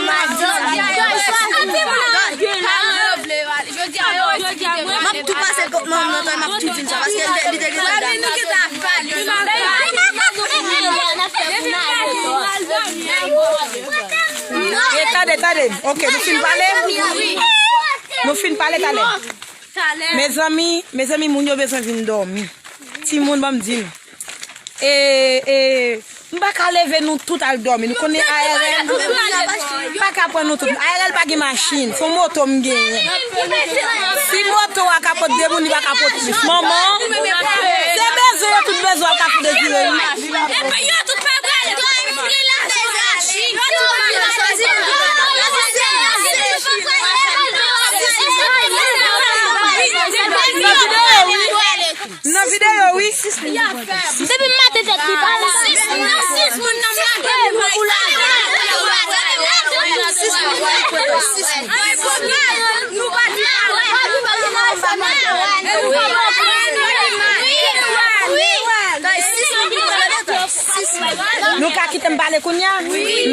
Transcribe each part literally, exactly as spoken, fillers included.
M ap tou pase kot manman m nan, m ap tou di l sa, paske li te, li te gentan dam. E tande, tande. Ok, nou fin pale? Nou fin pale talè? Mezanmi, mezanmi, moun yo bezwen vin dòmi. Timoun, ban m di nou. E, e, m pa ka leve nou tout al dòmi. Nou konnen A R L pa ka pran nou tout. A R L pa gen machin. Se yon moto m genyen. Si moto a ka pot de moun, li pa ka pot plis. Manman, se bezwen yo, tout bezwen yo ka fè dezire wi. Epi yo tout pa prale. Nan videyo wi. Depi maten tèt li pa la. Sis moun nan, sis moun nan. Nou ka kite m pale kounye a?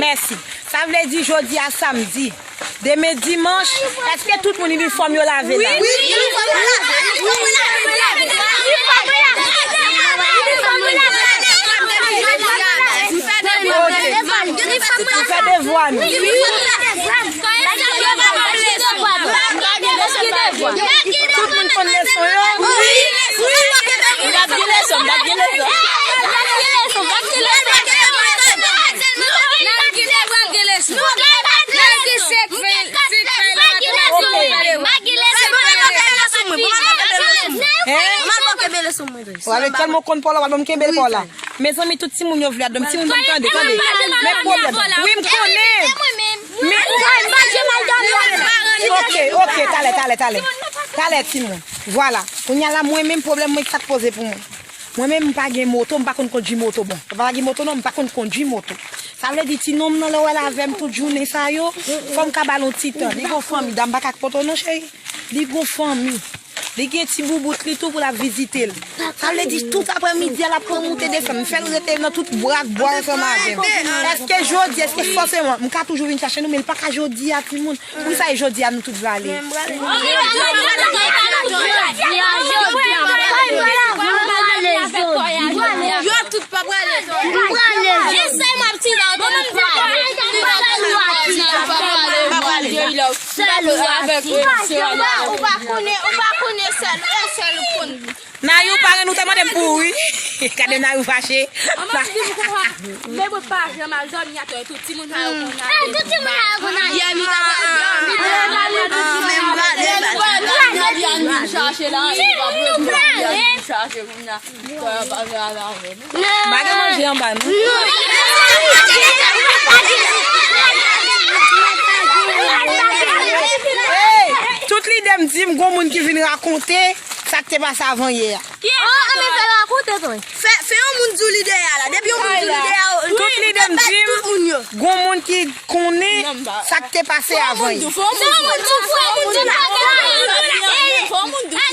Mèsi. Sa vle di jodi a samdi. Demen dimanch, èske tout moun inifòm yo lave la? Wi, inifòm yo lave. Inifòm yo lave. Inifòm yo lave. Nou fè devwa nou. Tout moun konn leson yo? Wi. M t ap gen leson, m t ap gen leson. Ou ale tèlman konn pa w la, w al ban m kenbe l pa w la. Mezanmi, tout timoun yo vle al dòmi. Timoun, ban m tande, tande. Men pwoblèm. Wi, m konnen. Men, ok, ok, talè, talè, talè. Talè, timoun. Vwala. Kounye a la, mwen menm, pwoblèm mwen, sa k poze pou mwen. Mwen menm, m pa gen moto, m pa konn kondui moto. Bon, m pa gen moto non, m pa konn kondui moto. Sa vle di, ti nonm nan, lè w wè l avè m tout jounen sa yo, fò m ka ba l yon ti tan. Li gon fanmi, dam pa ka ak poto non, cheri. Li gon fanmi. Li gen ti boubout li tou pou l ap vizite l. Sa vle di, tout aprèmidi a, l ap pran moute desann. M fè l rete nan tout bra ak bwa ansanm avè m. Èske jodi, èske fòseman, m ka toujou vin chache nou, men l pa ka jodi a, timoun. Poukisa e jodi a nou tout vle ale? Yo tout pa prale. Jesèl m ap tire w. Sèl ou pa konnen, ou pa konnen sèl ou, e sèl ou konn. Nayou, paran nou te mande m pou ou, wi. Gade Nayou fache. An m ap di nou konsa, men mwen pa janm al dòmi atò, tout timoun sa yo konn ale. Tout timoun sa yo konn ale. Yè nou ta pral dòmi. Yè nou vin chache la, nou pa vle vin chache kounye a. Timoun nou prale. Pa gen manje anba non. Hey, tout lide m di m gon moun ki vin rakonte sa k te pase avan yè a. Ki? Oh, anben fè l rakonte tou. Fè, fè yon moun di w lide a la. Depi yon moun di w lide a, tout lide m di m, tout moun yo. Gon moun ki konnen sa k te pase avan yè. Fò moun di, fò moun di, fò moun di la.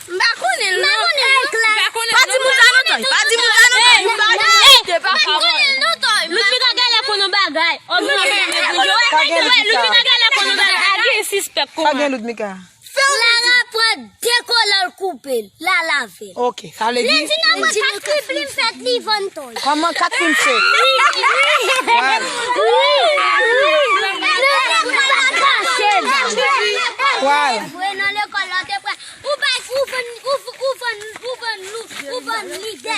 M pa konnen l non. Pa di moun sa non, Toy. Pa di moun sa non, Toy. Ludmika genlè konn yon bagay. Ludmika genlè konn yon bagay. Gen sispèk kòman. Ludmika. Lara pran de kola l koupe l, l al avè l. Ok, sa vle di? Li di nan mwen kat trip li m fèt li vann Toy. Kòman kat trip m fèt? Vwala. Vre nan lekòl la te prè. Ou bay, ou vann, ou, ou vann, ou vann lou, ou vann lidè.